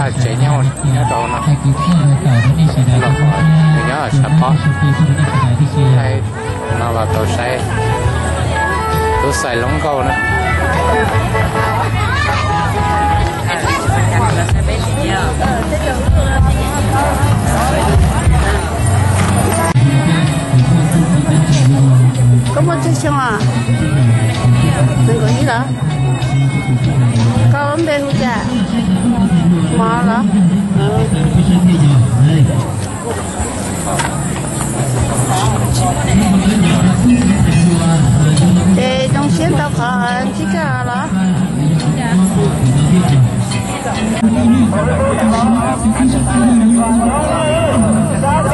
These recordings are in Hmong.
Tsev nyob, nyob rau no, nws nyob sab pob. Saib no los tau saib tub xais loob nkauj na. Koj muaj tsawg xyoo os? Nees nkaum ib los? Koj npe hu cas? Mov los? Ces zoo siab tau qhov ntsib koj los?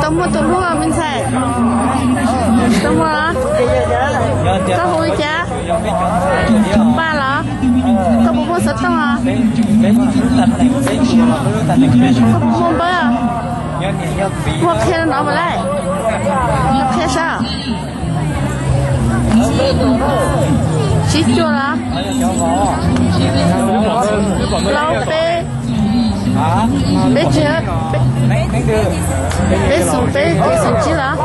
Tau muaj tus hlub me ntxhais? Tau muaj. Koj hu li cas? Paj los? Koj puas muaj xov tooj os? Koj puas muaj npawb? Muaj qhia no mas lawm. Qhia saib. Tsib cuaj los? Plaub peb, peb tsib, peb xoom peb, peb xoom tsib los?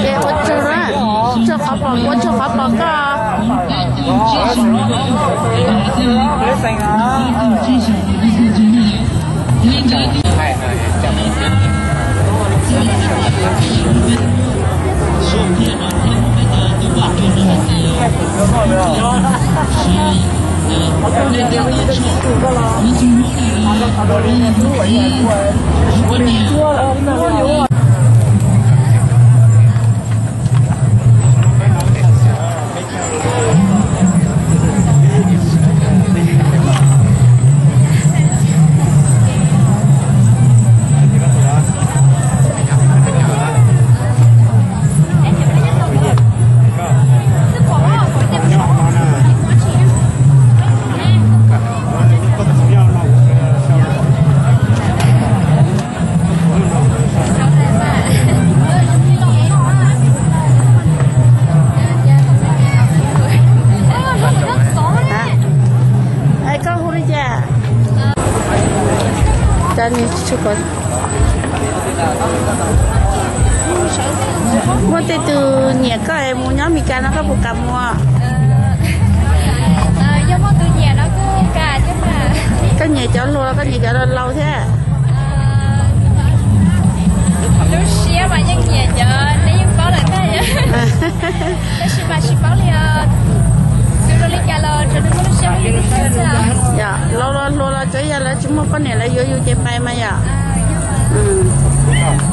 Ces ua tsaug na, tsaug qhov pom, ua tsaug qhov pom koj. Koj hu li cas? Muaj tej tus nyiam koj es mus nyob Mes Kas no koj puas kam mus? Koj nyiam cov hluas los koj nyiam cov laus thiab? Lub siab mas yeej nyiam cov neb yeej paub lawm ntag. Tab sis mas tsis paub li os. Tus zoo li cas los rau nws muaj lub siab. Yog laus los hluas los tsuav yog lawv tsis muaj poj niam lawv yuav yus ces pais mas yom.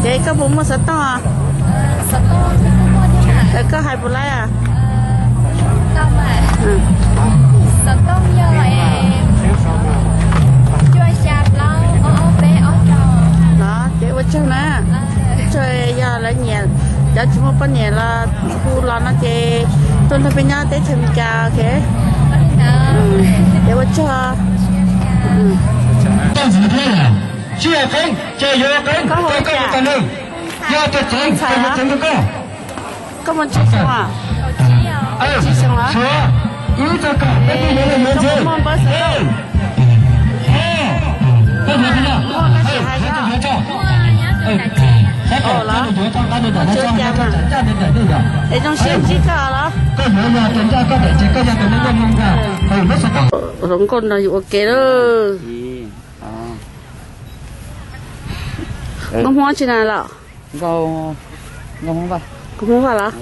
Ces koj puas muaj xov tooj? Koj hais puas laib? Los ces ua tsaug na. Tsuas yog lawv nyiam cov tsis muaj poj niam los hu los no ces tuaj nrog peb nyob teb chaws Mes Kas. Ces ua tsaug. Tsis yog qeeb ces yuav qeeb, koj ua tau nws. Yog tias txeev ces yuav txeev rau koj. Koj muaj tsawg xyoo? Tsib xyoo los? Koj puas muaj npawb xov tooj? Es zoo siab ntsib koj los? Hluas nkauj no yus ua ke lawm. Nkauj Hmoob tsi na los? Nkauj Hmoob Vaj los?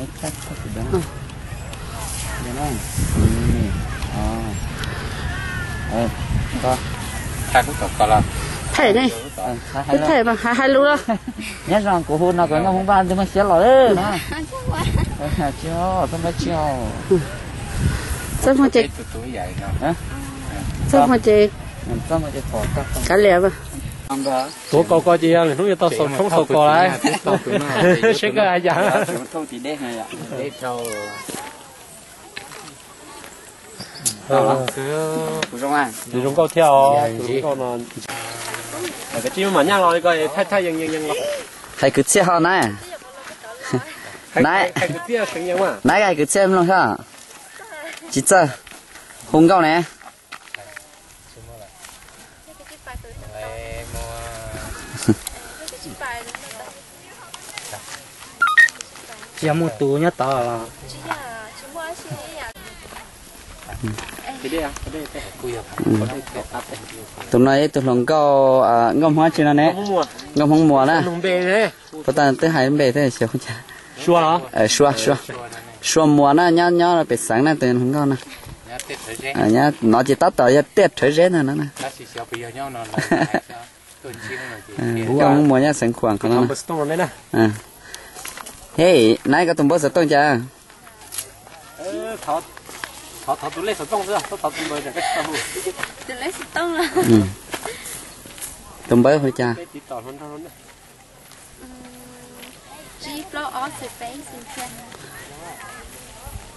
Thaij ne, thaij mas hais hais lus los. Nyob zoo kuv hu no kom Nkauj Hmoob Vaj ntsej muag siab los na. Txaj muag ces, txaj muag ces kav liam mas. Tuav kaus ko ces yog lwm hnub yuav tau xaus tshoob xaus kos lawm. Seb koj hais cas. Zoo nkauj thiab os. Hais kwv txhiaj ho na. Na, hais kwv txhiaj mloog xwb. Tsis txawj hu nkauj ne. Yog muaj tus nyob tod los. Tus no yog ib tug hluas nkauj, nkauj Hmoob tsi no ne? Nkauj Hmoob Muas na. Puas tas twb hais npe thiab xyov. Sua, Sua, Sua Muas na, nyob nyob pem xeev na, tus hluas nkauj na. Nov ces tab tom yog tiaj Rhawv Zeb ntag no na. Nkauj Hmoob Muas nyob xeev Khuam qhov no. Hej, nab koj tus npawb xov tooj cas? Tus npawb hu cas?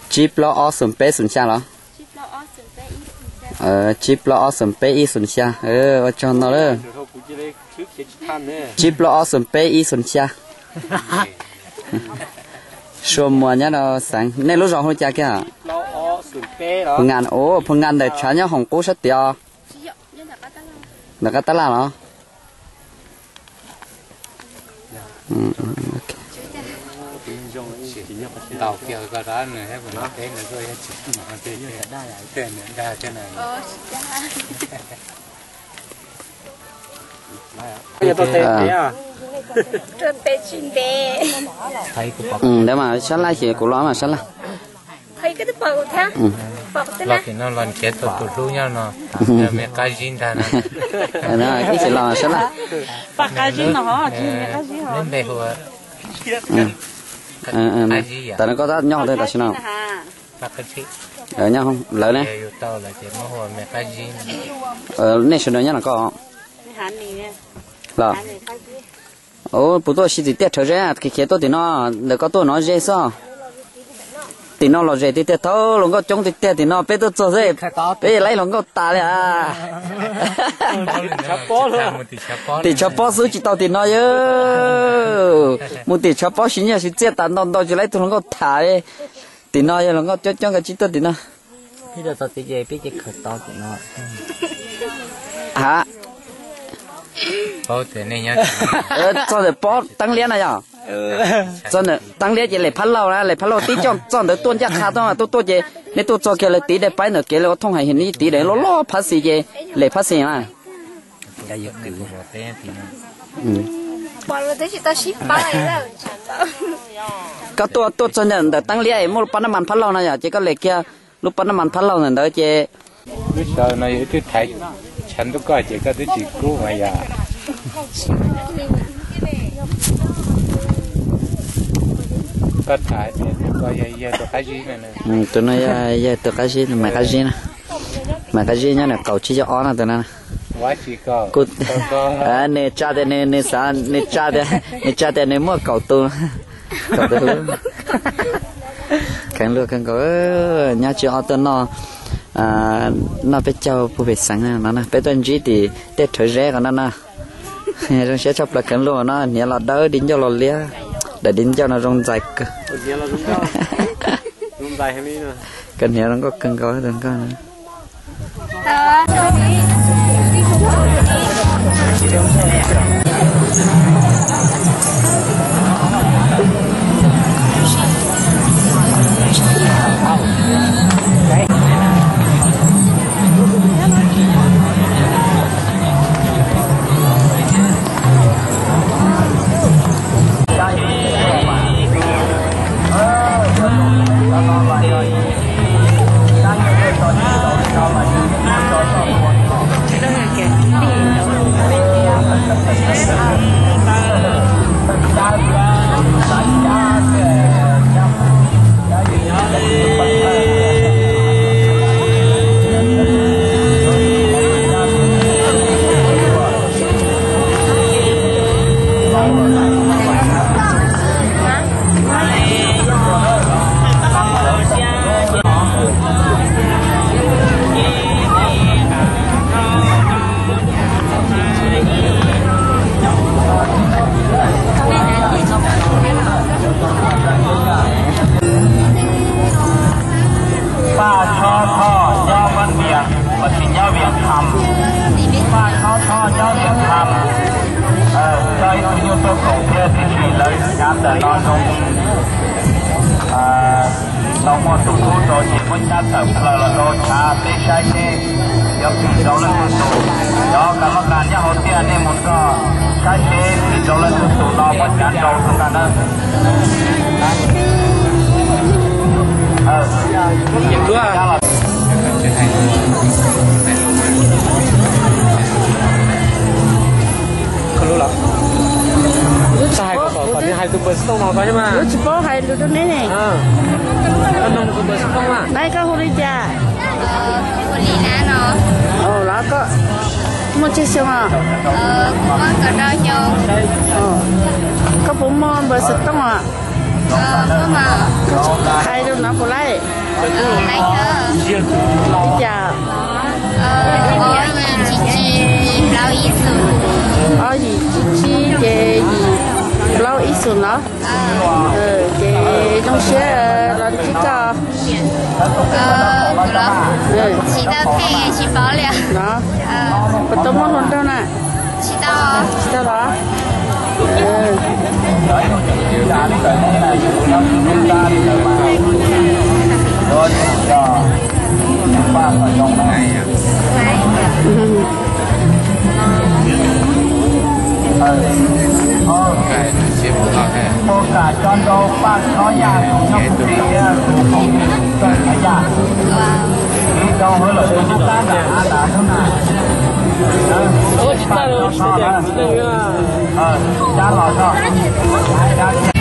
Tsib plaub ob xoom peb xoom xya los? Tsib plaub ob xoom peb ib xoom xya. Ua tsaug ntau lawm. Tsib plaub ob xoom peb ib xoom xya. Sua Muas nyob rau xeev, nej lub zos hu cas kiag? Phu Nga, Phu Nga ntawm tshav nyob Hoom Qub sab tias. Ntawm qab tab laj los? Ntawd mas sab laj ces kuv los mas sab laj. Los tim no los nrhiav tau tus hlub nyob no, me qab zib ntag no. Ib tsis los sab laj. Lub npe hu ua Qab Zib yom. Tam no koj nyob hauv twg tam sim no? Lawv ne? Nej sawv daws nyob no koj los? Puas tuaj si tim tiaj Rhawv Zeb, khiav khiav tuaj tim no, ntawm koj tuaj no ze xwb. Tim no los ze tiag tiag, thaum hluas nkauj coob tiag tiag tim no, peb tuaj txog xwb, peb laib hluas nkauj tas li a. Tim tshav pob xwb tsis tau tim no yog. Mus tim tshav pob siv nyiaj siv txiaj tas ntau ntau tsis laib tug hluas nkauj tham li. Tim no yog hluas nkauj coob coob kav tsij tuaj tim no. Ha, txog ntawm pob teeb liab na yog. Txog ntawm teeb liab ces lem phab laug na, lem phab laug tib co txog ntawd tuaj ncaj qha tuaj tuaj tuaj ces nej tuaj txog kiag lawv tiv daim paib ntawm kev lawv ua thooj hais him ib tiv daim loj loj phab xis ces lem phab xis na. Koj tuaj tuaj txog ntawm teeb liab es muaj lub pab nab mas phab laug no yom, ces koj lem kiag lub pab nab mas phab laug ntawm ntawd ces. Lub sij hawm no yog wb twb thaiv tshav ntuj koj ces koj twb tsis kub mas yog. Koj tham tias tus ko yog yawg tus qab zib no. Tus no yog yawg tus qab zib, Maiv Qab Zib na. Maiv Qab Zib nyob nram qaum tsib caug ob no tus no. Nws tsa tias nws, nws xav, nws tsa tias, nws tsa tias nws muaj kaum tus. Kaum tus hu. Kheev luag kawg nkaus, nyob tsib ob tuaj noj, noj peb caug puag pem xeev no na, peb tuaj ntsib tim tej rhawv zeb qhov no na. Zoo siab tshaj plaws kheev luag no, hniav los dawb di ncauj los liab, daim di ncauj no zoo ntxais kawg. Koj hniav zoo nkauj kawg nkaus tus nkauj no. Paj Tshov Thoj nyob Vaj Vias, mas tsis nyob Vias Tham. Paj Tshov Thoj nyob Vias Tham, tau ib tug nyuj tuaj koom thiab tiam sis lawv hnyav ntawm no zoo. Ces muab cab tawm plaws los rau tshav peb saib seb yuav phim rau leej twg tus. Cov kas mab kas nyob hauv tiaj nej mus txog saib seb phim rau leej twg tus no muab cav nrau xwb ntag na. Lub tsis paub hais lus rau neb ne. Koj nug tus npawb xov tooj mas. Nai, koj hu li cas? Los koj muaj tsawg xyoo os? Koj puas muaj npawb xov tooj os? Hais rau no puas laij? Li cas? Ob yim tsib tsib ces yim plaub ib xus no. Ces zoo siab los ntsib koj. No, puas tau muaj hluas nraug na? Tsis tau los? Ua kam tso rau Paj Khob Yaj tus nyob puag tim tus Paj Khob Yaj, ib rau hauv lawm tus nyob tab ntawm Av Nas hnub na. Cab los tso, cab